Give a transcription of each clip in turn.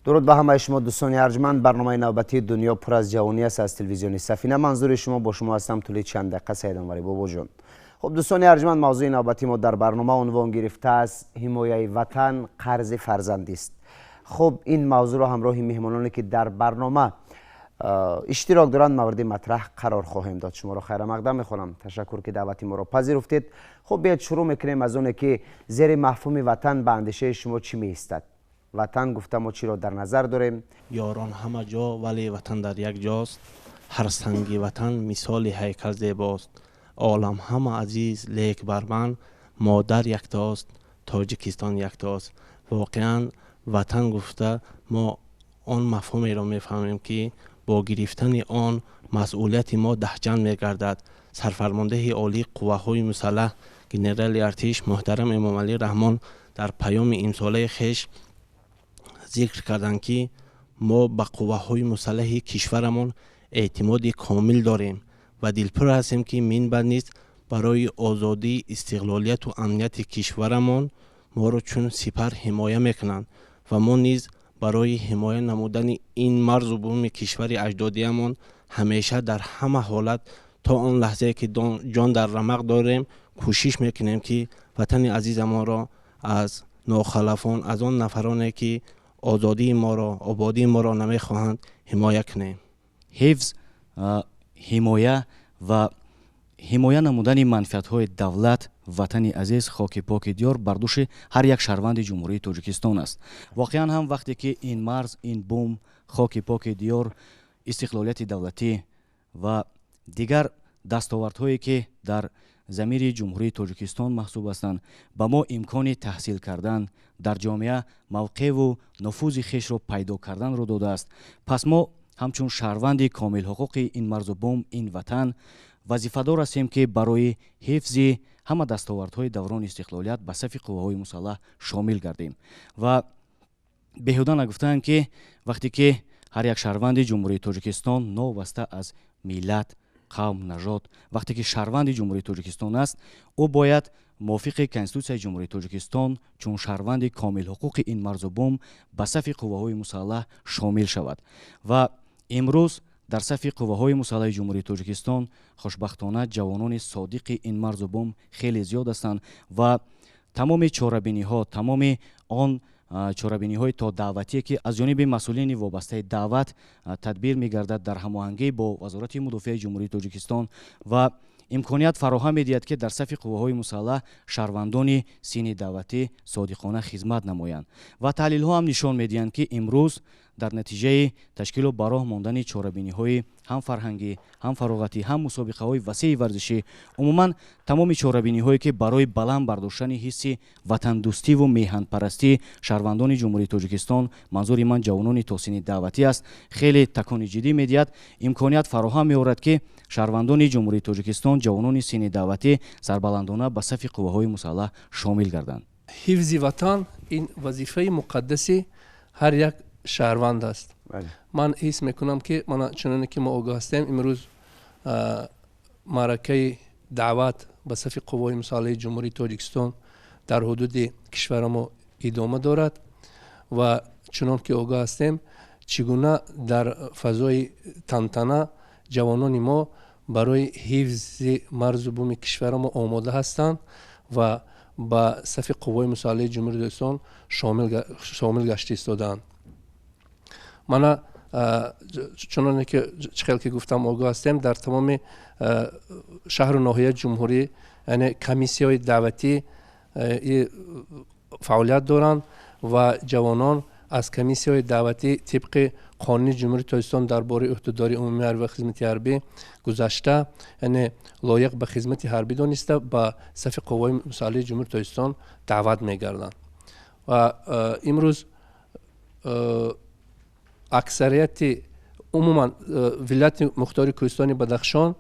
Дуруд ба ҳамаи шумо, дӯстони арҷманд. Барномаи навбатии «Дунё пур аз ҷавонӣ аст» аз телевизиони Сафина. Манзури шумо, бо шумо ҳастам тӯли чанд дақиқа Саид Анвари Бобоҷон. Хуб, дӯстони арҷманд, мавзӯи навбатии мо дар барнома унвон гирифтааст: «Ҳимояи ватан қарзи фарзандист». Хуб, ин мавзӯъро ҳамроҳи меҳмононе, ки дар барнома иштирок доранд, мавриди матраҳ қарор хоҳем дод. Шуморо хайрамақдам мехонам. Ташаккур, ки даъвати моро пазируфтед. Хуб, биёед, шурӯъ мекунем аз оне, ки зери мафҳуми ватан ба андешаи шумо чӣ меистад? Ватан гуфта, мо чиро дар назар дорем? Ёрон ҳама ҷо, вале ватан дар як ҷост. Ҳар санги ватан мисоли ҳайкал зебост. Олам ҳама азиз, лек бар ман модар яктост, Тоҷикистон яктост. Воқеан, ватан гуфта, мо он мафҳумеро мефаҳмем, ки бо гирифтани он масъулияти мо даҳчанд мегардад. Сарфармондеҳи олии қувваҳои мусаллаҳ, генерали артиш муҳтарам Эмомалӣ Раҳмон дар паёми имсолаи хеш зикр карданд, ки мо ба қувваҳои мусаллаҳи кишварамон эътимоди комил дорем ва дилпур ҳастем, ки минбаъд низ барои озодӣ, истиқлолияту амнияти кишварамон моро чун сипар ҳимоя мекунанд ва мо низ барои ҳимоя намудани ин марзу буми кишвари аҷдодиямон ҳамеша, дар ҳама ҳолат, то он лаҳзае ки ҷон дар рамақ дорем, кӯшиш мекунем, ки ватани азизамонро аз нохалафон, аз он нафароне, ки озодии моро, ободии моро намехоҳанд, ҳимоя кунем. Ҳифз, ҳимоя ва ҳимоя намудани манфиатҳои давлат, ватани азиз, хоки поки диёр бар дӯши ҳар як шаҳрванди Ҷумҳурии Тоҷикистон аст. Воқеан ҳам, вақте ки ин марз, ин бум, хоки поки диёр, истиқлолияти давлатӣ ва дигар дастовардҳое, ки дар замири Ҷумҳурии Тоҷикистон маҳсуб ҳастанд, ба мо имкони таҳсил кардан, дар ҷомеа мавқеъву нуфузи хешро пайдо карданро додааст, пас мо ҳамчун шаҳрванди комилҳуқуқи ин марзу бум, ин ватан вазифадор ҳастем, ки барои ҳифзи ҳама дастовардҳои даврони истиқлолият ба сафи қувваҳои мусаллаҳ шомил гардем. Ва беҳуда нагуфтаанд, ки вақте ки ҳар як шаҳрванди Ҷумҳурии Тоҷикистон, новобаста аз миллат, қавм, нажод, вақте ки шаҳрванди Ҷумҳурии Тоҷикистон аст, ӯ бояд мувофиқи Конститутсияи Ҷумҳурии Тоҷикистон чун шаҳрванди комилҳуқуқи ин марзу бум ба сафи қувваҳои мусаллаҳ шомил шавад. Ва имрӯз дар сафи қувваҳои мусаллаҳи Ҷумҳурии Тоҷикистон, хушбахтона, ҷавонони содиқи ин марзу бум хеле зиёд ҳастанд ва тамоми чорабиниҳо, тамоми он чорабиниҳои то даъватие, ки аз ҷониби масъулини вобастаи даъват тадбир мегардад дар ҳамоҳангӣ бо Вазорати мудофиаи Ҷумҳурии Тоҷикистон, ва имконият фароҳам медиҳад, ки дар сафи қувваҳои мусаллаҳ шаҳрвандони синни даъватӣ содиқона хизмат намоянд. Ва таҳлилҳо ҳам нишон медиҳанд, ки имрӯз дар натиҷаи ташкилу ба роҳ мондани чорабиниҳои ҳам фарҳангӣ, ҳам фароғатӣ, ҳам мусобиқаҳои васеи варзишӣ, умуман тамоми чорабиниҳое, ки барои баланд бардоштани ҳисси ватандӯстиву меҳанпарастӣ шаҳрвандони Ҷумҳурии Тоҷикистон, манзури ман ҷавонони то синни даъватӣ аст, хеле такони ҷиддӣ медиҳад, имконият фароҳам меорад, ки шаҳрвандони Ҷумҳурии Тоҷикистон, ҷавонони синни даъватӣ сарбаландона ба сафи қувваҳои мусаллаҳ шомил гарданд. Ҳифзи ватан ин вазифаи муқаддаси ҳар як шаҳрванд аст. Ман ҳис мекунам, ки мана чуноне ки мо огоҳ ҳастем, имрӯз маъракаи даъват ба сафи қувваҳои мусаллаҳи Ҷумҳурии Тоҷикистон дар ҳудуди кишвари мо идома дорад. Ва чунон ки огоҳ ҳастем, чӣ гуна дар фазои тантана ҷавонони мо барои ҳифзи марзу буми кишвари мо омода ҳастанд ва ба сафи қувваҳои мусаллаҳи Ҷумҳурии Тоҷикистон шомил гашта истодаанд. Мана чуноне ки чӣ хел ки гуфтам, огоҳ ҳастем, дар тамоми шаҳру ноҳияи ҷумҳурӣ, яъне комиссияҳои даъватӣ фаъолият доранд ва ҷавонон аз комиссияҳои даъватӣ тибқи Қонуни Ҷумҳурии Тоҷикистон дар бораи ӯҳдадории умумии ҳарбӣ ва хизмати ҳарбӣ гузашта, яъне лоиқ ба хизмати ҳарбӣ дониста, ба сафи қувваҳои мусаллаҳи Ҷумҳурии Тоҷикистон даъват мегарданд. Ва имрӯз аксарияти, умуман вилояти мухтори Кӯҳистони Бадахшон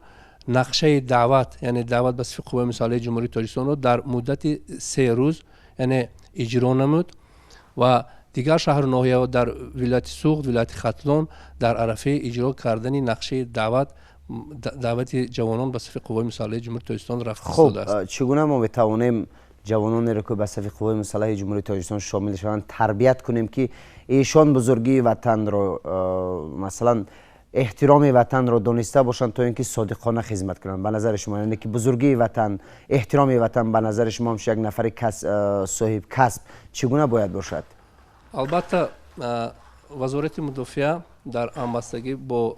нақшаи даъват, яъне даъват ба сафи қувваҳои мусаллаҳи Ҷумҳурии Тоҷикистонро дар муддати 3 рӯз, яъне иҷро намуд ва дигар шаҳру ноҳияҳо дар вилояти Суғд, вилояти Хатлон дар арафаи иҷро кардани нақшаи даъвати ҷавонон ба сафи қувваҳои мусаллаҳи Ҷумҳурии Тоҷикистон рафта Хуб, истодааст. Чӣ гуна мо метавонем ҷавононеро ки ба сафи қувваҳои мусаллаҳи Ҷумҳурии Тоҷикистон шомил шаванд, тарбият кунем, ки эшон бузургии ватанро, масалан, эҳтироми ватанро дониста бошанд, то ин ки содиқона хизмат кунанд? Ба назари шумо, яъне ки бузургии ватан, эҳтироми ватан, ба назари шумо, ҳамчун як нафари соҳиб касб, чӣ гуна бояд бошад? Албатта, Вазорати мудофиа дар ҳамбастагӣ бо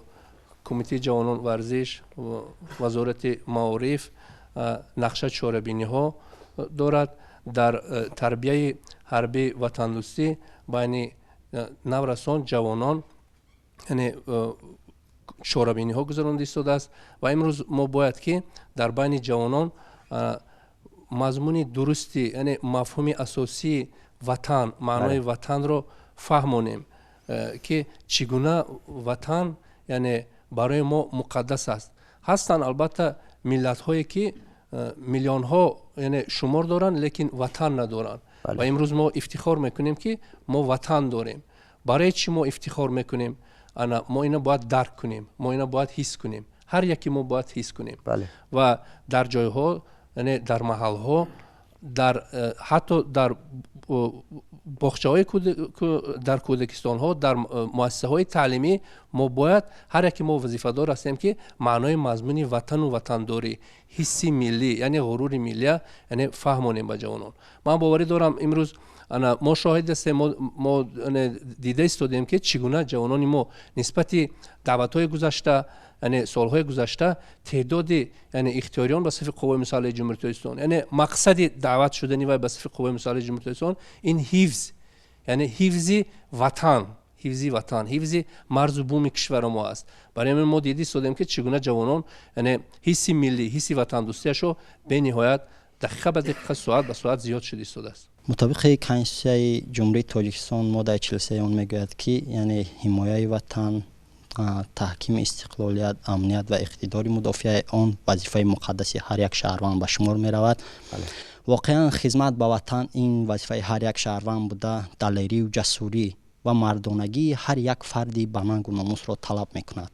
Кумитаи ҷавонон, варзиш, Вазорати маориф нақша, чорабиниҳо дорад дар тарбияи ҳарбии ватандӯстӣ байни наврасон, ҷавонон, яъне чорабиниҳо гузаронда истодааст. Ва имрӯз мо бояд ки дар байни ҷавонон мазмуни дурусти, яъне мафҳуми асосии ватан, маънои ватанро фаҳмонем, ки чӣ гуна ватан, яъне, барои мо муқаддас аст. Ҳастанд, албатта, миллатҳое ки миллионҳо, яъне, шумор доранд, лекин ватан надоранд. Ва имрӯз мо ифтихор мекунем, ки мо ватан дорем. Барои чӣ мо ифтихор мекунем? Ана мо ина бояд дарк кунем, мо ина бояд ҳис кунем, ҳар яке мо бояд ҳис кунем. Ва дар ҷойҳо, яъне дар маҳалҳо, дар ҳатто дар боғчаҳои, дар кӯдакистонҳо, дар муассисаҳои таълимӣ мо бояд, ҳар яке мо вазифадор ҳастем, ки маънои мазмуни ватану ватандорӣ, ҳисси миллӣ, яъне ғурури миллия, яъне фаҳмонем ба ҷавонон. Ман боварӣ дорам, имрӯз ана мо шоҳид ҳастем, мо дида истодем, ки чӣ гуна ҷавонони мо нисбати даъватҳои гузашта, яъне солҳои гузашта, теъдоди, яъне, ихтиёриён ба сафи қувваи мусаллаҳи Ҷумҳурии Тоҷикистон, яъне мақсади даъват шудани вай ба сафи қувваи мусаллаҳи Ҷумҳурии Тоҷикистон ин ҳифз, яъне ҳифзи ватан, ҳифзи ватан, ҳифзи марзу буми кишвари мо аст. Барои ҳамин мо дида истодем, ки чӣ гуна ҷавонон, яъне, ҳисси миллӣ, ҳисси ватандӯстиашо бениҳоят дақиқа ба дақиқа, соат ба соат зиёд шуда истодааст. Мутобиқи Конститутсияи Ҷумҳурии Тоҷикистон, моддаи 43 он мегӯяд, ки, яъне, ҳимояи ватан, таҳкими истиқлолият, амният ва иқтидори мудофиаи он вазифаи муқаддаси ҳар як шаҳрванд ба шумор меравад. Воқеан, хизмат ба ватан ин вазифаи ҳар як шаҳрванд буда, далерию ҷасурӣ ва мардонагии ҳар як фарди ба нангу номусро талаб мекунад.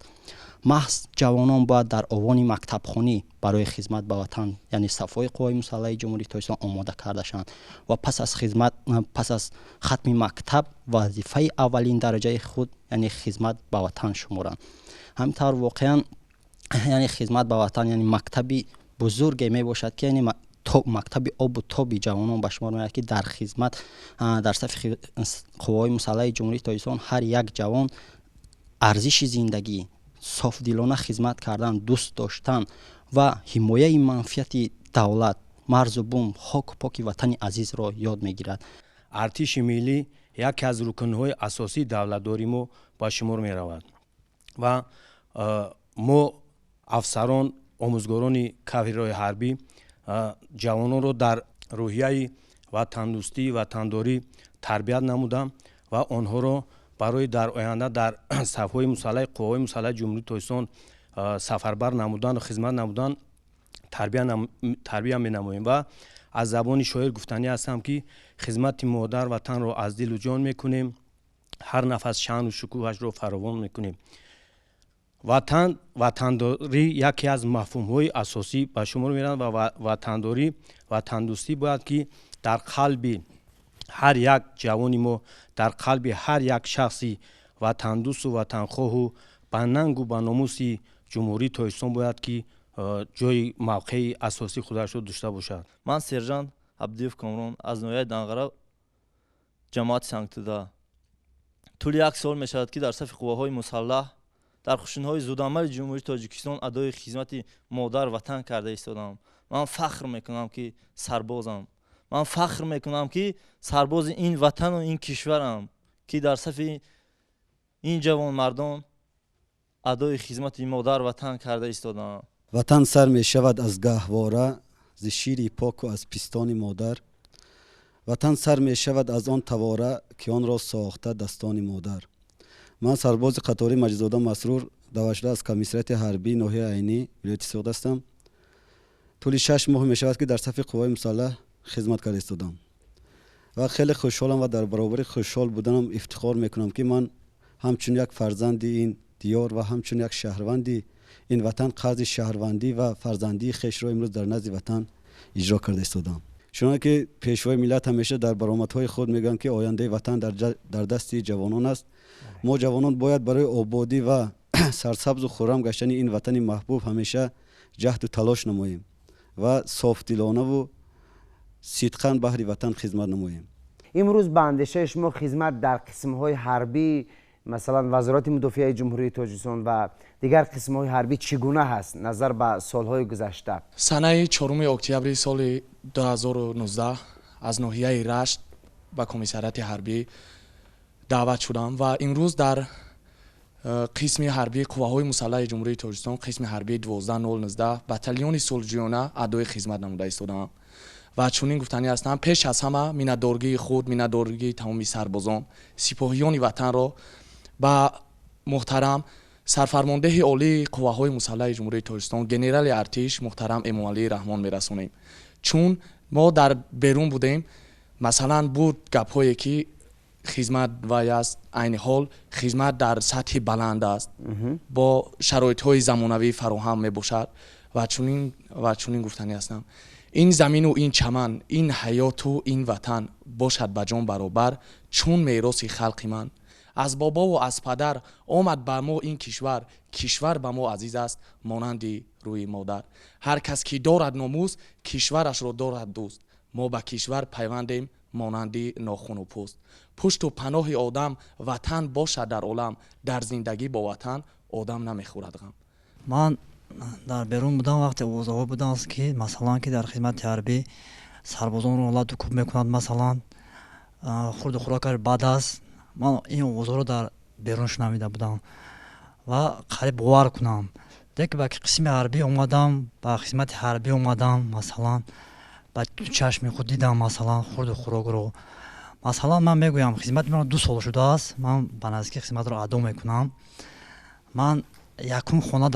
Маҳз ҷавонон бояд дар овони мактабхонӣ барои хизмат ба ватан, яъне сафҳои қувваи мусаллаҳи Ҷумҳурии Тоҷикистон омода карда шаванд ва пас аз хизмат, пас аз хатми мактаб вазифаи аввалин дараҷаи худ, яъне хизмат ба ватан шуморанд. Ҳамин тавр, воқеан, яъне хизмат ба ватан, яъне мактаби бузурге мебошад, ки, яъне, мактаби обу тоби ҷавонон ба шумор меояд, ки дар хизмат дар сафи қувваҳои мусаллаҳи Ҷумҳурии Тоҷикистон ҳар як ҷавон арзиши зиндагӣ, софдилона хизмат кардан, дӯст доштан ва ҳимояи манфиати давлат, марзу бум, хоку поки ватани азизро ёд мегирад. Артиши миллӣ яке аз рукнҳои асосии давлатдории мо ба шумор меравад ва мо, афсарон, омӯзгорони кафедраи ҳарбӣ, ҷавононро дар рӯҳияи ватандӯстӣ, ватандорӣ тарбият намуда ва онҳоро барои дар оянда дар сафҳои мусаллаҳи қувваҳои мусаллаҳи Ҷумҳурии Тоҷикистон сафарбар намудану хизмат намудан тарбия менамоем. Ва аз забони шоир гуфтанӣ ҳастам, ки хизмати модар ватанро аз дилу ҷон мекунем, ҳар нафас шаъну шукӯҳашро фаровон мекунем. Ватан, ватандорӣ яке аз мафҳумҳои асосӣ ба шумор меравад ва ватандорӣ, ватандӯстӣ бояд ки дар қалби ҳар як ҷавони мо, дар қалби ҳар як шахси ватандӯсту ватанхоҳу ба нангу ба номуси Ҷумҳурии Тоҷикистон бояд ки ҷои мавқеи асосии худашро дошта бошад. Ман сержант Абдиев Комрон аз ноҳияи Данғара, ҷамоати Сангтуда. Тӯли як сол мешавад, ки дар сафи қувваҳои мусаллаҳ дар қӯшунҳои зудамали Ҷумҳурии Тоҷикистон адои хизмати модар ватан карда истодам. Ман фахр мекунам, ки сарбозам. Ман фахр мекунам, ки сарбози ин ватану ин кишварам, ки дар сафи ин ҷавонмардон адои хизмати модар ватан карда истодам. Ватан сар мешавад аз гаҳвора, зи шири поку аз пистони модар. Ватан сар мешавад аз он тавора, ки онро сохта дастони модар. Ман сарбози қаторӣ Маҷидзода Масрур, даъватшуда аз комиссариати ҳарбии ноҳияи Айнӣ, вилояти Суғд ҳастам. Тӯли 6 моҳ мешавад, ки дар сафи қувваи мусаллаҳ хизмат карда истодам ва хеле хушҳолам ва дар баробари хушҳол буданам ифтихор мекунам, ки ман ҳамчун як фарзанди ин диёр ва ҳамчун як шаҳрванди ин ватан қарзи шаҳрвандӣ ва фарзандии хешро имрӯз дар назди ватан иҷро карда истодам. Чунонки Пешвои миллат ҳамеша дар баромадҳои худ мегӯянд, ки ояндаи ватан дар дасти ҷавонон аст. Мо ҷавонон бояд барои ободӣ ва сарсабзу хуррам гаштани ин ватани маҳбуб ҳамеша ҷаҳду талош намоем ва софдилонаву сидқан баҳри ватан хизмат намоем. Имрӯз ба андешаи шумо, хизмат дар қисмҳои ҳарбӣ, масалан Вазорати мудофиаи Ҷумҳурии Тоҷикистон ва дигар қисмҳои ҳарбӣ, чӣ гуна ҳаст назар ба солҳои гузашта? Санаи 4 октябри соли 2019 аз ноҳияи Рашт ба комиссариати ҳарбӣ даъват шудам ва имрӯз дар қисми ҳарбии Қувваҳои мусаллаҳи Ҷумҳурии Тоҷикистон, қисми ҳарбии 12019, батальони сулҳҷӯёна адои хизмат намуда истодаам. Ва чунин гуфтанӣ ҳастам: пеш аз ҳама миннатдоргии худ, миннатдоргии тамоми сарбозон, сипоҳиёни ватанро ба муҳтарам сарфармондеҳи олии Қувваҳои мусаллаҳи Ҷумҳурии Тоҷикистон, генерали артиш муҳтарам Эмомалӣ Раҳмон мерасонем. Чун мо дар берун будем, масалан, буд гапҳое, ки хизмат вай аст. Айни ҳол хизмат дар сатҳи баланд аст, бо шароитҳои замонавӣ фароҳам мебошад. Ва чунин гуфтанӣ ҳастам: ин замину ин чаман, ин ҳаёту ин ватан бошад ба ҷон баробар, чун мероси халқи ман. Аз бобову аз падар омад ба мо ин кишвар, кишвар ба мо азиз аст монанди рӯи модар. Ҳар кас ки дорад номус, кишварашро дорад дӯст. Мо ба кишвар пайвандем монанди нохуну пӯст. Пушту паноҳи одам ватан бошад дар олам, дар зиндагӣ бо ватан одам намехӯрад ғам. Ман дар берун будам, вақте овозаҳо буданд, ки масалан, ки дар хизмати ҳарбӣ сарбозонро лату кӯб мекунанд, масалан, хурду хӯрокаш бад аст. Ман ин овозҳоро дар берун шунавида будам ва қариб бовар кунам, лекин ба қисми ҳарбӣ омадам, ба хизмати ҳарбӣ омадам, масалан, ба чашми худ дидам, масалан, хурду хӯрокро. Масалан, ман мегӯям, хизмати ман 2 сол шудааст, ман ба наздикӣ хизматро адо мекунам. Ман якум хона,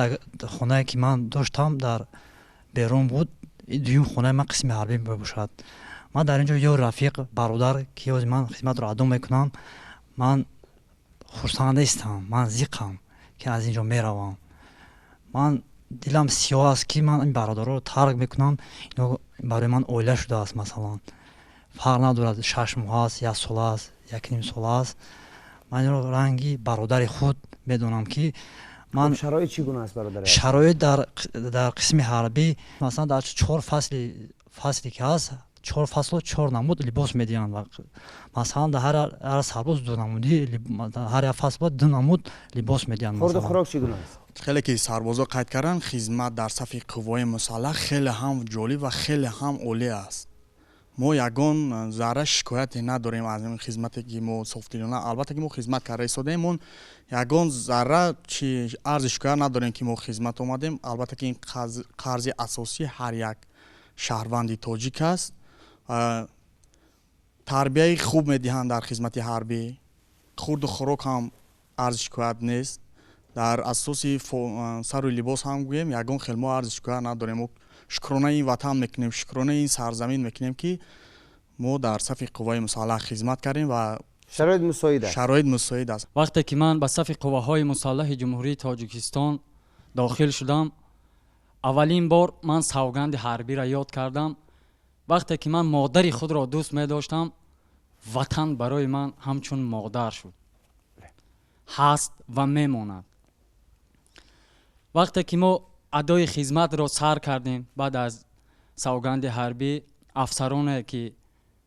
хонае ки ман доштам, дар берун буд, дуюм хонаи ман қисми ҳарбӣ мебошад. Ман дар ин ҷо ё рафиқ, бародар, ки ҳозир ман хизматро адо мекунам, ман хурсанд нестам, ман зиқам, ки аз ин ҷо меравам. Ман дилам сиёҳ аст, ки ман ин бародароро тарк мекунам. Ино барои ман оила шудааст. Масалан, фарқ надорад, 6 моҳ аст, як сол аст, якним сол аст, ман инро ранги бародари худ медонам, ки ман Шароит чӣ гуна аст, бародар? Шароит дар қисми ҳарбӣ, масалан, дар чор фасли ки ҳаст, чор фасло чор намуд либос медиҳанд. Масалан, дар ҳар сарбоз ду намуди, ҳар як фасл ду намуд либос медиҳанд. Хурду хӯрок чӣ гуна аст? Хеле ки сарбозо қайд карданд, хизмат дар сафи қувваи мусаллаҳ хеле ҳам ҷолиб ва хеле ҳам олӣ аст. Мо ягон зарра шикояте надорем аз ин хизмате, ки мо софдилона, албатта, ки мо хизмат карда истодаем. Мо ягон зарра чи арзи шикоят надорем, ки мо хизмат омадем. Албатта, ки ин қарзи асосии ҳар як шаҳрванди тоҷик аст. Тарбияи хуб медиҳанд дар хизмати ҳарбӣ, хурду хӯрок ҳам арзи шикоят нест. Дар асоси сару либос ҳам гӯем, ягон хел мо арзи шикоят надорем. Мо шукронаи ин ватан мекунем, шукронаи ин сарзамин мекунем, ки мо дар сафи қувваи мусаллаҳ хизмат кардем ва Шароит мусоид аст? Шароит мусоид аст. Вақте ки ман ба сафи қувваҳои мусаллаҳи Ҷумҳурии Тоҷикистон дохил шудам, аввалин бор ман савганди ҳарбиро ёд кардам. Вақте ки ман модари худро дӯст медоштам, ватан барои ман ҳамчун модар шуд, ҳаст ва мемонад. Вақте ки мо адои хизматро сар кардем, баъд аз савганди ҳарбӣ, афсароне ки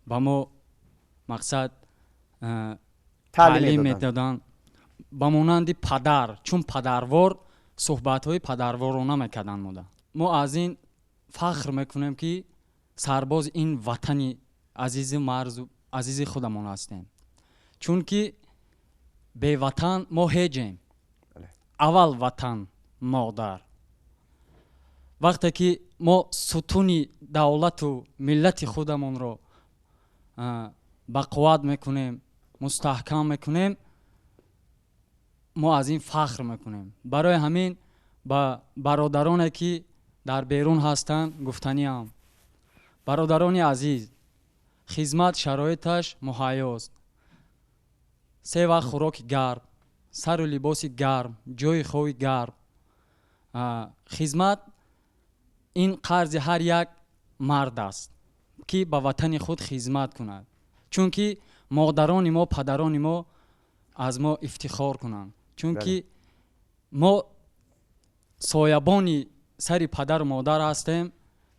ба мо мақсад таълим медоданд, ба монанди падар, чун падарвор суҳбатҳои падарворона мекарданд. Мода мо аз ин фахр мекунем, ки сарбози ин ватани азизи марзу азизи худамон ҳастем, чунки беватан мо ҳеҷем. Аввал ватан, модар. Вақте ки мо сутуни давлату миллати худамонро бақувват мекунем, мустаҳкам мекунем, мо аз ин фахр мекунем. Барои ҳамин ба бародароне, ки дар берун ҳастанд, гуфтаниам: бародарони азиз, хизмат шароиташ муҳайёст, се вақт хӯроки гарм, сару либоси гарм, ҷойи хови гарм. Хизмат ин қарзи ҳар як мард аст. ки ба ватани худ хизмат кунад, чунки модарони мо, падарони мо аз мо ифтихор кунанд, чунки мо соябони сари падару модар ҳастем.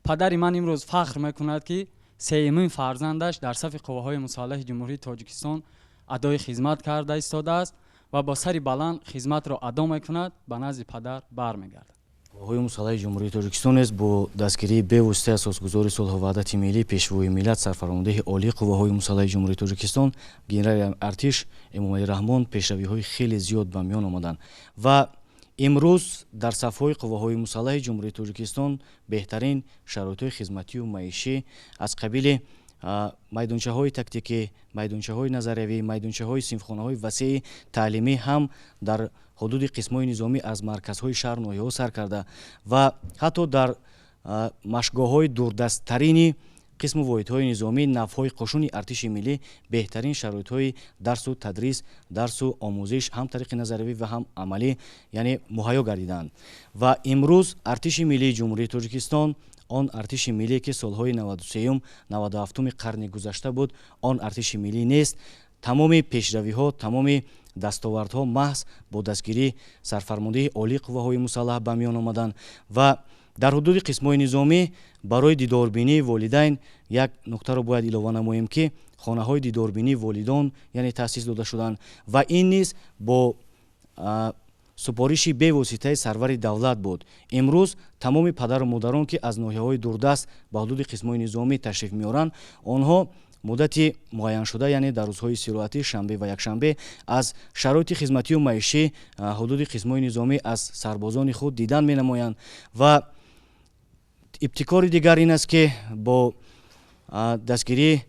Падари ман имрӯз фахр мекунад, ки сеюмин фарзандаш дар сафи қувваҳои мусаллаҳи Ҷумҳурии Тоҷикистон адои хизмат карда истодааст ва бо сари баланд хизматро адо мекунад, ба назди падар бармегардад. Қувваҳои мусаллаҳи Ҷумҳурии Тоҷикистон низ бо дастгирии бевоситаи асосгузори сулҳу ваҳдати миллӣ, пешвои миллат, сарфармондеҳи олии қувваҳои мусаллаҳи Ҷумҳурии Тоҷикистон, генерали артиш Эмомалӣ Раҳмон пешравиҳои хеле зиёд ба миён омаданд ва имрӯз дар сафҳои қувваҳои мусаллаҳи Ҷумҳурии Тоҷикистон беҳтарин шароитҳои хизматию маишӣ аз қабили майдончаҳои тактикӣ, майдончаҳои назариявӣ, майдончаҳои синфхонаҳои васеи таълимӣ ҳам дар ҳудуди қисмҳои низомӣ аз марказҳои шаҳр, ноҳияҳо сар карда ва ҳатто дар машқгоҳҳои дурдасттарини қисму воҳидҳои низомӣ, навҳои қошуни артиши миллӣ беҳтарин шароитҳои дарсу тадрис, дарсу омӯзиш ҳам тариқи назариявӣ ва ҳам амалӣ, яъне муҳайё гардиданд. Ва имрӯз артиши миллии Ҷумҳурии Тоҷикистон, он артиши миллие ки солҳои 93-юм, 97-уми қарни гузашта буд, он артиши миллӣ нест. Тамоми пешравиҳо, тамоми дастовардҳо маҳз бо дастгирии сарфармондеҳи олии қувваҳои мусаллаҳ ба миён омаданд ва дар ҳудуди қисмҳои низомӣ барои дидорбинии волидайн як нуктаро бояд илова намоем, ки хонаҳои дидорбинии волидон, яъне таъсис дода шуданд ва ин низ бо супориши бевоситаи сарвари давлат буд. Имрӯз тамоми падару модарон, ки аз ноҳияҳои дурдаст ба ҳудуди қисмҳои низомӣ ташриф меоранд, онҳо муддати муайяншуда, яъне дар рӯзҳои истироҳатӣ, шанбе ва якшанбе, аз шароити хизматию маишӣ ҳудуди қисмҳои низомӣ аз сарбозони худ дидан менамоянд. Ва ибтикори дигар ин аст, ки бо дастгирии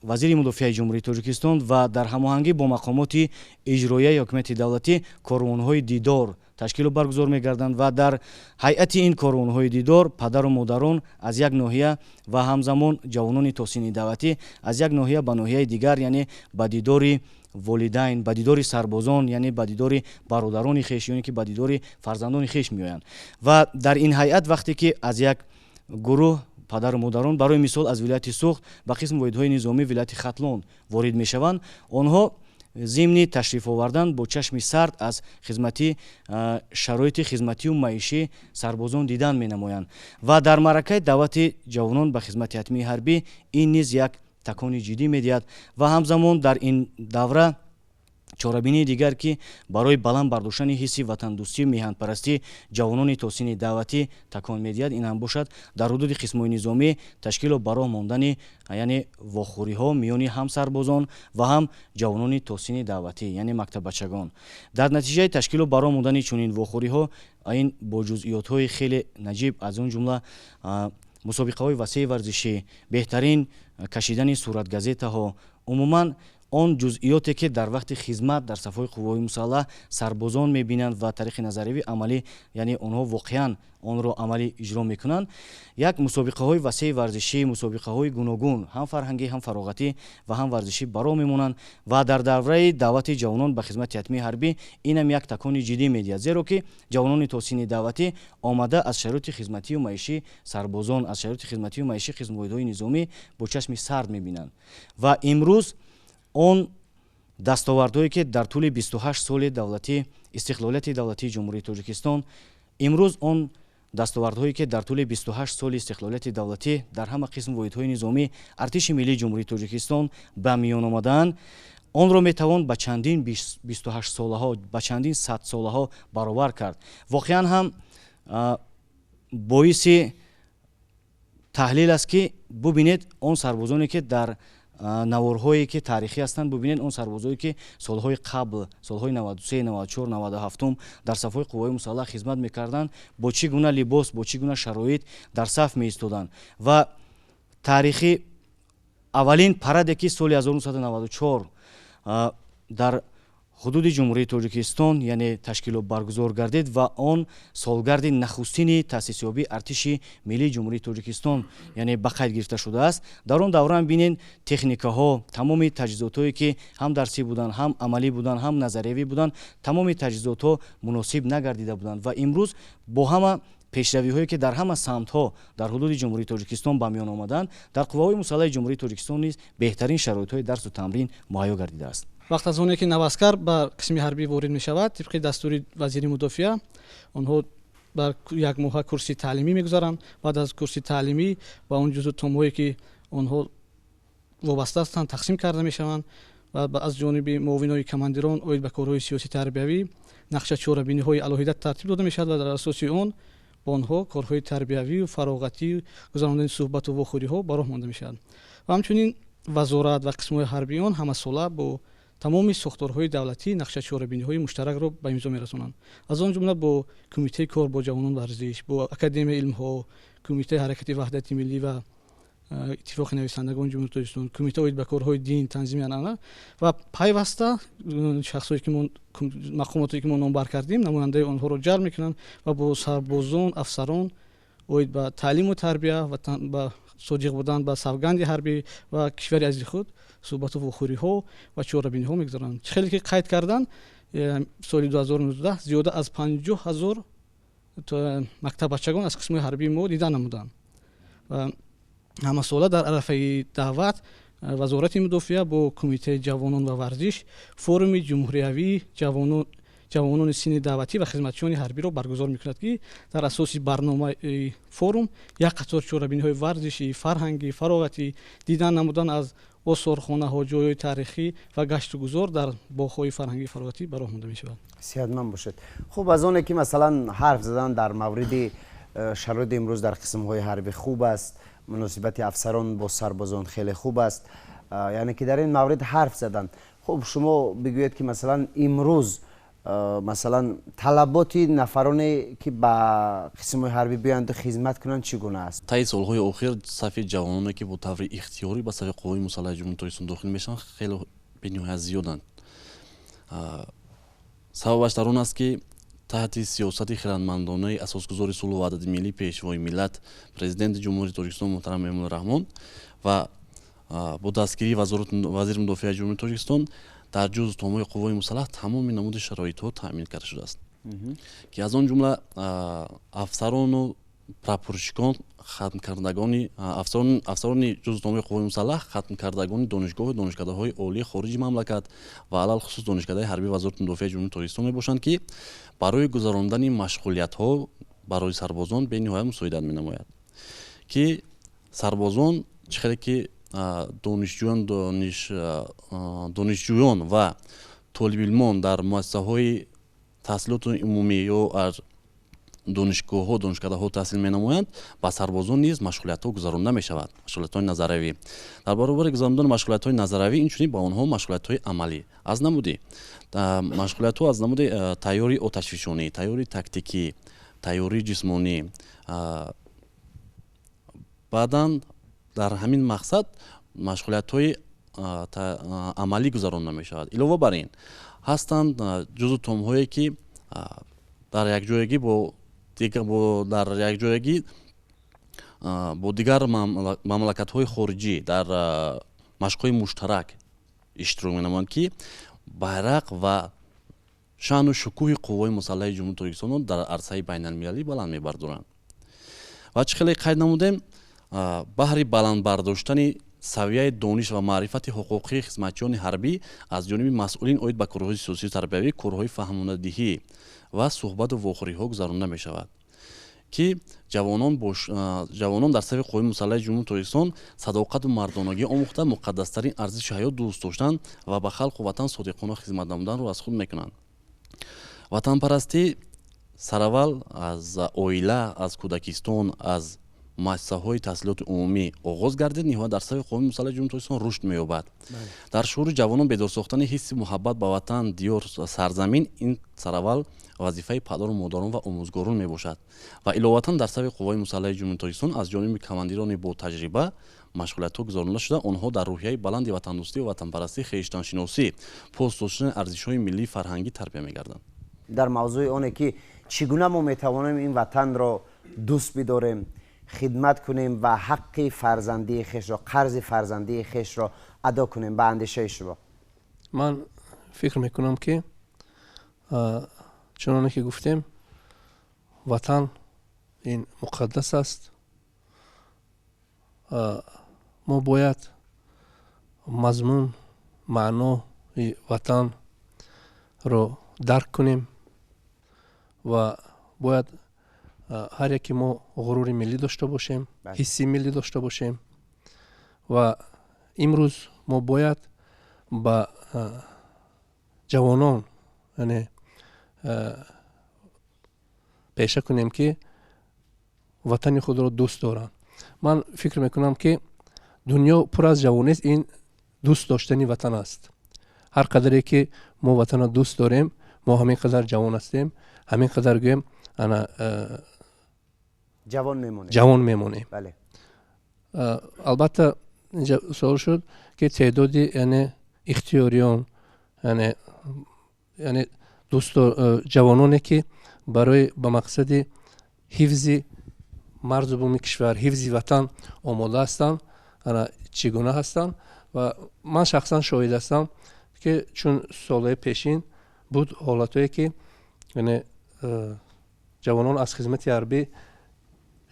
вазири мудофиаи Ҷумҳурии Тоҷикистон ва дар ҳамоҳангӣ бо мақомоти иҷроияи ҳокимияти давлатӣ корвонҳои дидор ташкилу баргузор мегарданд ва дар ҳайати ин корвонҳои дидор падару модарон аз як ноҳия ва ҳамзамон ҷавонони то синни даъватӣ аз як ноҳия ба ноҳияи дигар, яъне ба дидори волидайн, ба дидори сарбозон, яъне ба дидори бародарони хеш ё ки ба дидори фарзандони хеш меоянд. Ва дар ин ҳайат вақте ки аз як гурӯҳ падару модарон, барои мисол, аз вилояти Суғд ба қисми воҳидҳои низомии вилояти Хатлон ворид мешаванд, онҳо зимни ташриф овардан бо чашми сард аз хизмати шароити хизматию маишӣ сарбозон дидан менамоянд. Ва дар маъракаи даъвати ҷавонон ба хизмати ҳатмии ҳарбӣ ин низ як такони ҷиддӣ медиҳад. Ва ҳамзамон дар ин давра чорабинии дигар, ки барои баланд бардоштани ҳисси ватандӯстию меҳанпарастӣ ҷавонони то синни даъватӣ такон медиҳад, ин ҳам бошад дар ҳудуди қисмҳои низомӣ ташкилу ба роҳ мондани, яъне вохӯриҳо миёни ҳам сарбозон ва ҳам ҷавонони то синни даъватӣ, яъне мактаббачагон. Дар натиҷаи ташкилу ба роҳ мондани чунин вохӯриҳо ин бо ҷузъиётҳои хеле наҷиб, аз он ҷумла мусобиқаҳои васеи варзишӣ, беҳтарин кашидани суратгазетаҳо, умуман он ҷузъиёте ки дар вақти хизмат дар сафҳои қувваҳои мусаллаҳ сарбозон мебинанд ва тариқи назариявӣ амалӣ, яъне онҳо воқеан онро амалӣ иҷро мекунанд, як мусобиқаҳои васеи варзишӣ, мусобиқаҳои гуногун, ҳам фарҳангӣ, ҳам фароғатӣ ва ҳам варзишӣ ба роҳ мемонанд. Ва дар давраи даъвати ҷавонон ба хизмати ҳатмии ҳарбӣ инам як такони ҷиддӣ медиҳад, зеро ки ҷавонони то синни даъватӣ омада аз шароити хизматию маишӣ сарбозон, аз шароити хизматию маишӣ қисм воҳидҳои низомӣ бо чашми сард мебинанд. Ва имрӯз он дастовардҳое ки дар тӯли 28 соли давлатӣ, истиқлолияти давлатии Ҷумҳурии Тоҷикистон, имрӯз он дастовардҳое ки дар тӯли 28 соли истиқлолияти давлатӣ дар ҳама қисм воҳидҳои низомӣ артиши миллии Ҷумҳурии Тоҷикистон ба миён омадаанд, онро метавон ба чандин 28 солаҳо, ба чандин садсолаҳо баробар кард. Воқеан ҳам боиси таҳлил аст, ки бубинед он сарбозоне ки дар наворҳое ки таърихӣ ҳастанд, бубинед он сарбозое ки солҳои қабл, солҳои 93, 94, 97 дар сафҳои қувваҳои мусаллаҳ хизмат мекарданд, бо чӣ гуна либос, бо чӣ гуна шароит дар саф меистоданд. Ва таърихи аввалин параде ки соли 1994 дар ҳудуди Ҷумҳурии Тоҷикистон, яъне ташкилу баргузор гардид ва он солгарди нахустини таъсисёбии артиши миллии Ҷумҳурии Тоҷикистон, яъне ба қайд гирифта шудааст. Дар он давра бинед техникаҳо, тамоми таҷҳизотҳое ки ҳам дарсӣ буданд, ҳам амалӣ буданд, ҳам назариявӣ буданд, тамоми таҷҳизотҳо муносиб нагардида буданд. Ва имрӯз бо ҳама Пешравиҳое ки дар ҳама самтҳо дар ҳудуди Ҷумҳурии Тоҷикистон ба миён омаданд, дар қувваҳои мусаллаҳи Ҷумҳурии Тоҷикистон низ беҳтарин шароитҳои дарсу тамрин муҳайё гардидааст. Вақт аз оне ки наваскар ба қисми ҳарбӣ ворид мешавад, тибқи дастури вазири мудофиа онҳо бар як моҳа курси таълимӣ мегузаранд. Баъд аз курси таълимӣ ба он ҷузъу томҳое ки онҳо вобаста ҳастанд тақсим карда мешаванд ва аз ҷониби муовинои командирон оид ба корҳои сиёсӣ тарбиявӣ нақша чорабиниҳои алоҳида тартиб дода мешавад ва дар асоси он бо онҳо корҳои тарбиявию фароғатӣ, гузарондани суҳбату вохӯриҳо ба роҳ монда мешавад. Ва ҳамчунин вазорат ва қисмҳои ҳарбии он ҳамасола бо тамоми сохторҳои давлатӣ нақша чорабиниҳои муштаракро ба имзо мерасонанд, аз он ҷумла бо Кумитаи кор бо ҷавонон варзиш, бо Академияи илмҳо, Кумитаи ҳаракати ваҳдати миллӣ ва Иттифоқи нависандагони Ҷумҳурии Тоҷикистон, Кумита оид ба корҳои дин, танзими анъана ва пайваста шахсое ки мақомотое ки мо номбар кардем, намояндаи онҳоро ҷалб мекунанд ва бо сарбозон, афсарон оид ба таълиму тарбия ва ба содиқ будан ба савганди ҳарбӣ ва кишвари азизи худ суҳбату вохӯриҳо ва чорабиниҳо мегузаронанд. Чӣ хеле ки қайд кардан, соли 2019 зиёда аз 50 000 мактаббачагон аз қисмҳои ҳарбии мо дида намуданд ва ҳамасола дар арафаи даъват Вазорати мудофиа бо Кумитаи ҷавонон ва варзиш форуми ҷумҳуриявии ҷавонони синни даъватӣ ва хизматчиёни ҳарбиро баргузор мекунад, ки дар асоси барномаи форум як қатор чорабиниҳои варзишӣ, фарҳангӣ, фароғатӣ, дидан намудан аз осорхонаҳо, ҷойҳои таърихӣ ва гаштугузор дар боғҳои фарҳангӣ фароғатӣ ба роҳ монда мешавад. Сиҳатманд бошед. Хуб, аз оне ки масалан ҳарф задан дар мавриди шароити имрӯз дар қисмҳои ҳарбӣ хуб аст, муносибати афсарон бо сарбозон хеле хуб аст, яъне ки дар ин маврид ҳарф задан. Хуб, шумо бигӯед ки масалан имрӯз масалан талаботи нафароне ки ба қисмҳои ҳарбӣ биёянду хизмат кунанд чӣ гуна аст? Таи солҳои охир сафи ҷавононе ки бо таври ихтиёрӣ ба сафи қувваҳои мусаллаҳи Ҷумҳурии Тоҷикистон дохил мешаванд, хеле бениҳоят зиёданд. Сабабаш дар он аст, ки таҳти сиёсати хирадмандонаи асосгузори сулҳу ваҳдати миллӣ, Пешвои миллат, Президенти Ҷумҳурии Тоҷикистон муҳтарам Эмомалӣ Раҳмон ва бо дастгирии вазири мудофиаи Ҷумҳурии Тоҷикистон дар ҷузъу томҳои қувваҳои мусаллаҳ тамоми намуди шароитҳо таъмин карда шудааст, ки аз он ҷумла афсарону прапорщикон, хатмкардагони афсарони ҷузъу томҳои қувваҳои мусаллаҳ, хатмкардагони донишгоҳу донишкадаҳои олии хориҷи мамлакат ва алалхусус донишкадаи ҳарбии Вазорати мудофиаи Ҷумҳурии Тоҷикистон мебошанд, ки барои гузарондани машғулиятҳо барои сарбозон бениҳоят мусоидат менамояд, ки сарбозон чӣ хеле ки донишҷӯён ва толибилмон дар муассисаҳои таҳсилоти умумӣ ё аз донишгоҳҳо, донишкадаҳо таҳсил менамоянд, ба сарбозон низ машғулиятҳо гузаронда мешавад, машғулиятҳои назариявӣ. Дар баробари гузарондани машғулиятҳои назариявӣ, инчунин ба онҳо машғулиятҳои амалӣ аз намуди машғулиятҳо аз намуди тайёрии оташфишонӣ, тайёрии тактикӣ, тайёрии ҷисмонӣ, баъдан дар ҳамин мақсад машғулиятҳои амалӣ гузаронда мешавад. Илова бар ин, ҳастанд ҷузъу томҳое ки дар якҷоягӣ бо дигар мамлакатҳои хориҷӣ дар машқҳои муштарак иштирок менамоянд, ки байрақ ва шаъну шукӯҳи қувваҳои мусаллаҳи Ҷумҳурии Тоҷикистонро дар арсаи байналмилалӣ баланд мебардоранд. Ва чӣ хеле қайд намудем, баҳри баланд бардоштани савияи дониш ва маърифати ҳуқуқии хизматчиёни ҳарбӣ аз ҷониби масъулин оид ба корҳои сиёсию тарбиявӣ корҳои фаҳмонадиҳӣ ва суҳбату вохӯриҳо гузаронда мешавад, ки ҷавонон дар сафи қувваҳои мусаллаҳи Ҷумҳурии Тоҷикистон садоқату мардонагӣ омӯхта, муқаддастарин арзиши ҳаёт дӯст доштан ва ба халқу ватан содиқона хизмат намуданро аз худ мекунанд. Ватанпарастӣ сараввал аз оила, аз кӯдакистон, аз муассисаҳои таҳсилоти умумӣ оғоз гардид, ниҳоят дар сафи қувваҳои мусаллаҳи Ҷумҳурии Тоҷикистон рушд меёбад. Дар шуури ҷавонон бедор сохтани ҳисси муҳаббат ба ватан, диёр, сарзамин ин сараввал вазифаи падару модарон ва омӯзгорон мебошад. Ва иловатан дар сафи қувваҳои мусаллаҳи Ҷумҳурии Тоҷикистон аз ҷониби командирони ботаҷриба машғулиятҳо гузаронда шуда, онҳо дар рӯҳияи баланди ватандӯстӣ ва ватанпарастӣ, хештаншиносӣ, пос доштани арзишҳои миллии фарҳангӣ тарбия мегарданд. Дар мавзӯи оне ки чӣ гуна мо метавонем ин ватанро дӯст бидорем, хидмат кунем ва ҳаққи фарзандии хешро, қарзи фарзандии хешро адо кунем, ба андешаи шумо? Ман фикр мекунам, ки чуноне ки гуфтем, ватан ин муқаддас аст. Мо бояд мазмун, маънои ватанро дарк кунем ва бояд ҳар яке мо ғурури миллӣ дошта бошем, ҳисси миллӣ дошта бошем ва имрӯз мо бояд ба ҷавонон яъне пеша кунем, ки ватани худро дӯст доранд. Ман фикр мекунам, ки дунё пур аз ҷавонист, ин дӯст доштани ватан аст. Ҳар қадаре ки мо ватанро дӯст дорем, мо ҳамин қадар ҷавон ҳастем, ҳамин қадар гӯем ана ҷавон мемонем, ҷавон мемонем. Албатта, инҷа суол шуд, ки теъдоди яъне ихтиёриён, яъне дӯст ҷавононе, ки барои ба мақсади ҳифзи марзу буми кишвар, ҳифзи ватан омода ҳастанд, ана чӣ гуна ҳастанд. Ва ман шахсан шоҳид ҳастам, ки чун солҳои пешин буд ҳолатҳое, ки яъне ҷавонон аз хизмати ҳарбӣ,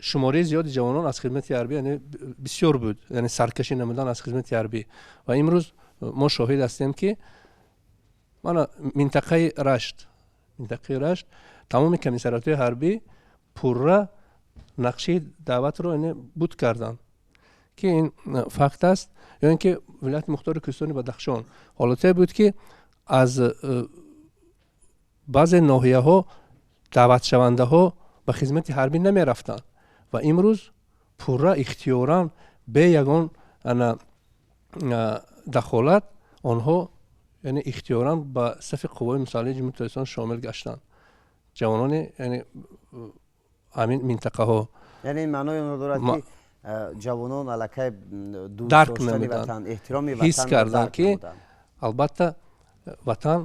шумораи зиёди ҷавонон аз хизмати ҳарбӣ, яъне бисёр буд, яъне саркашӣ намудан аз хизмати ҳарбӣ. Ва имрӯз мо шоҳид ҳастем, ки мана минтақаи Рашт тамоми комиссариятҳои ҳарбӣ пурра нақшаи даъватро яъне буд карданд, ки ин факт аст. Ё ин ки вилояти мухтори кӯҳистони Бадахшон ҳолатое буд, ки аз баъзе ноҳияҳо даъватшавандаҳо ба хизмати ҳарбӣ намерафтанд ва имрӯз пурра ихтиёран, бе ягон ана дахолат, онҳо яъне ихтиёран ба сафи қувваҳои мусаллаҳи Ҷумҳурии Тоҷикистон шомил гаштанд, ҷавонони яъне ҳамин минтақаҳо. Яъне ин маънои онро дорад, ки ҷавонон аллакай дӯст дарк доштани намуданд, ватан, эҳтироми ҳис ватанро карданд, дарк ки намуданд. Албатта, ватан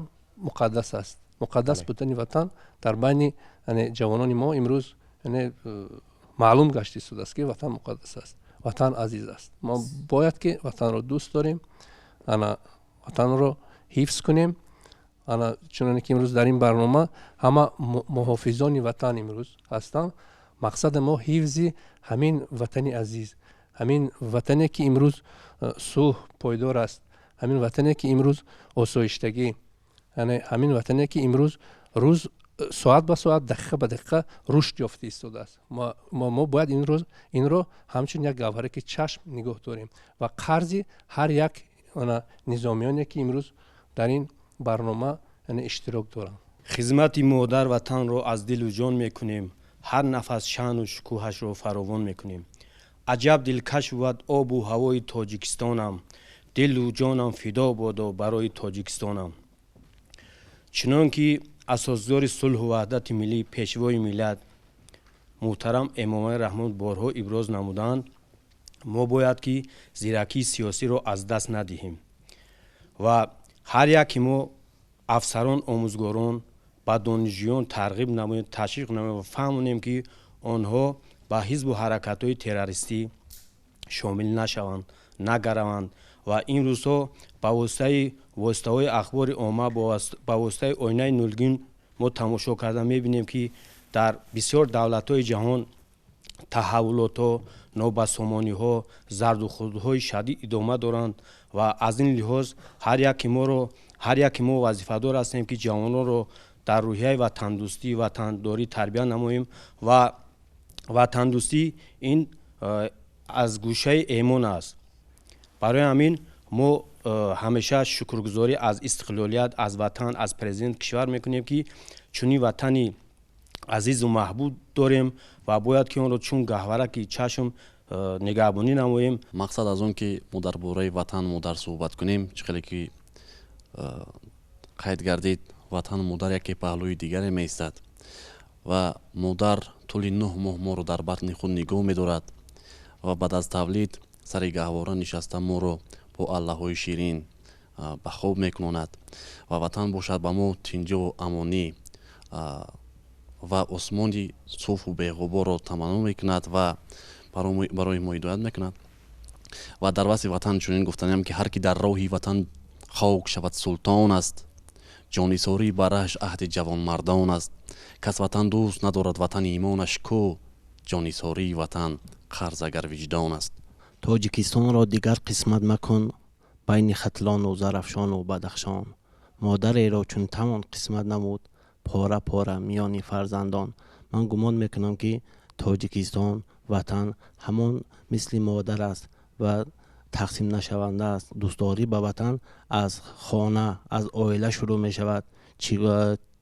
муқаддас аст. Муқаддас будани ватан дар байни яъне ҷавонони мо имрӯз яъне маълум гашта истодааст, ки ватан муқаддас аст, ватан азиз аст. Мо бояд ки ватанро дӯст дорем, ана ватанро ҳифз кунем. Ана чуноне ки имрӯз дар ин барнома ҳама муҳофизони ватан имрӯз ҳастанд, мақсади мо ҳифзи ҳамин ватани азиз, ҳамин ватане, ки имрӯз сулҳ пойдор аст, ҳамин ватане, ки имрӯз осоиштагӣ, яъне ҳамин ватане, ки имрӯз рӯз соат ба соат, дақиқа ба дақиқа рушд ёфта истодааст. Мо бояд инрӯз инро ҳамчун як гавҳараки чашм нигоҳ дорем ва қарзи ҳар як ана низомиёне, ки имрӯз дар ин барнома яъне иштирок доранд. Хизмати модар ватанро аз дилу ҷон мекунем, ҳар нафас шаъну шукӯҳашро фаровон мекунем. Аҷаб дилкаш бувад обу ҳавои Тоҷикистонам, дилу ҷонам фидо бодо барои Тоҷикистонам. Чунон ки асосгузори сулҳу ваҳдати миллӣ, Пешвои миллат муҳтарам Эмомалӣ Раҳмон борҳо иброз намуданд, мо бояд ки зиракии сиёсиро аз даст надиҳем ва ҳар яке мо афсарон, омӯзгорон ба донишҷӯён тарғиб намоем, ташвиқ намоем ва фаҳмонем, ки онҳо ба ҳизбу ҳаракатҳои террористӣ шомил нашаванд, нагараванд. Ва ин рӯзҳо ба воситаи воситаҳои ахбори омма, ба воситаи оинаи нулгин мо тамошо карда мебинем, ки дар бисёр давлатҳои ҷаҳон таҳаввулотҳо, нобасомониҳо, зардухӯрдҳои шадид идома доранд. Ва аз ин лиҳоз ҳар яке мо вазифадор ҳастем, ки ҷавононро дар рӯҳияи ватандӯстӣ, ватандорӣ тарбия намоем. Ва ватандӯстӣ ин аз гӯшаи эмон аст. Барои ҳамин мо ҳамеша шукргузорӣ аз истиқлолият, аз ватан, аз президенти кишвар мекунем, ки чунин ватани азизу маҳбуб дорем ва бояд ки онро чун гаҳвараки чашм нигаҳбонӣ намоем. Мақсад аз он ки мо дар бораи ватан, модар суҳбат кунем, чӣ хеле ки қайд гардид, ватану модар яке паҳлӯи дигаре меистад ва модар тӯли 9 моҳ моро дар батни худ нигоҳ медорад ва баъд аз тавлид сари гаҳвора нишаста моро бо аллаҳои ширин ба хоб мекунонад. Ва ватан бошад ба мо тинҷу амонӣ ва осмони суфу беғуборро таманно мекунад ва барои мо ҳидоят мекунад. Ва дар васфи ватан чунин гуфтаниам, ки ҳар ки дар роҳи ватан хок шавад, султон аст, ҷонисорӣ бараш аҳди ҷавонмардон аст. Кас ватан дӯст надорад, ватани имонаш ку? Ҷонисории ватан қарз агар виҷдон аст. Тоҷикистонро дигар қисмат макун байни Хатлону Зарафшону Бадахшон. Модареро чун тавон қисмат намуд пора пора миёни фарзандон. Ман гумон мекунам, ки Тоҷикистон, ватан ҳамон мисли модар аст ва тақсим нашаванда аст. Дӯстдорӣ ба ватан аз хона, аз оила шурӯъ мешавад.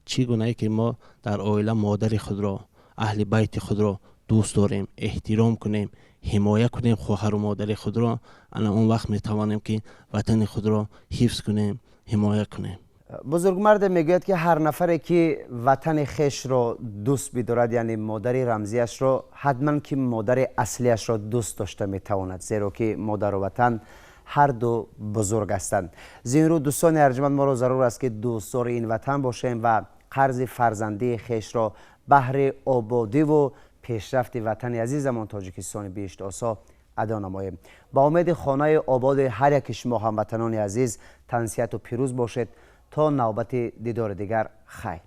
Чӣ гунае ки мо дар оила модари худро, аҳли байти худро дӯст дорем, эҳтиром кунем, ҳимоя кунем хоҳару модари худро, ана он вақт метавонем, ки ватани худро ҳифз кунем, ҳимоя кунем. Бузургмарде мегӯяд, ки ҳар нафаре ки ватани хешро дӯст бидорад, яъне модари рамзиашро, ҳатман ки модари аслиашро дӯст дошта метавонад, зеро ки модару ватан ҳар ду бузург ҳастанд. Зин рӯ, дӯстони арҷманд, моро зарур аст, ки дӯстдори ин ватан бошем ва қарзи фарзандии хешро баҳри ободиву пешрафти ватани азизамон Тоҷикистони биҳиштосо адо намоем. Ба умеди хонаи ободи ҳар яки шумо, ҳамватанони азиз, тансиҳату пирӯз бошед. То навбати дидори дигар, хайр.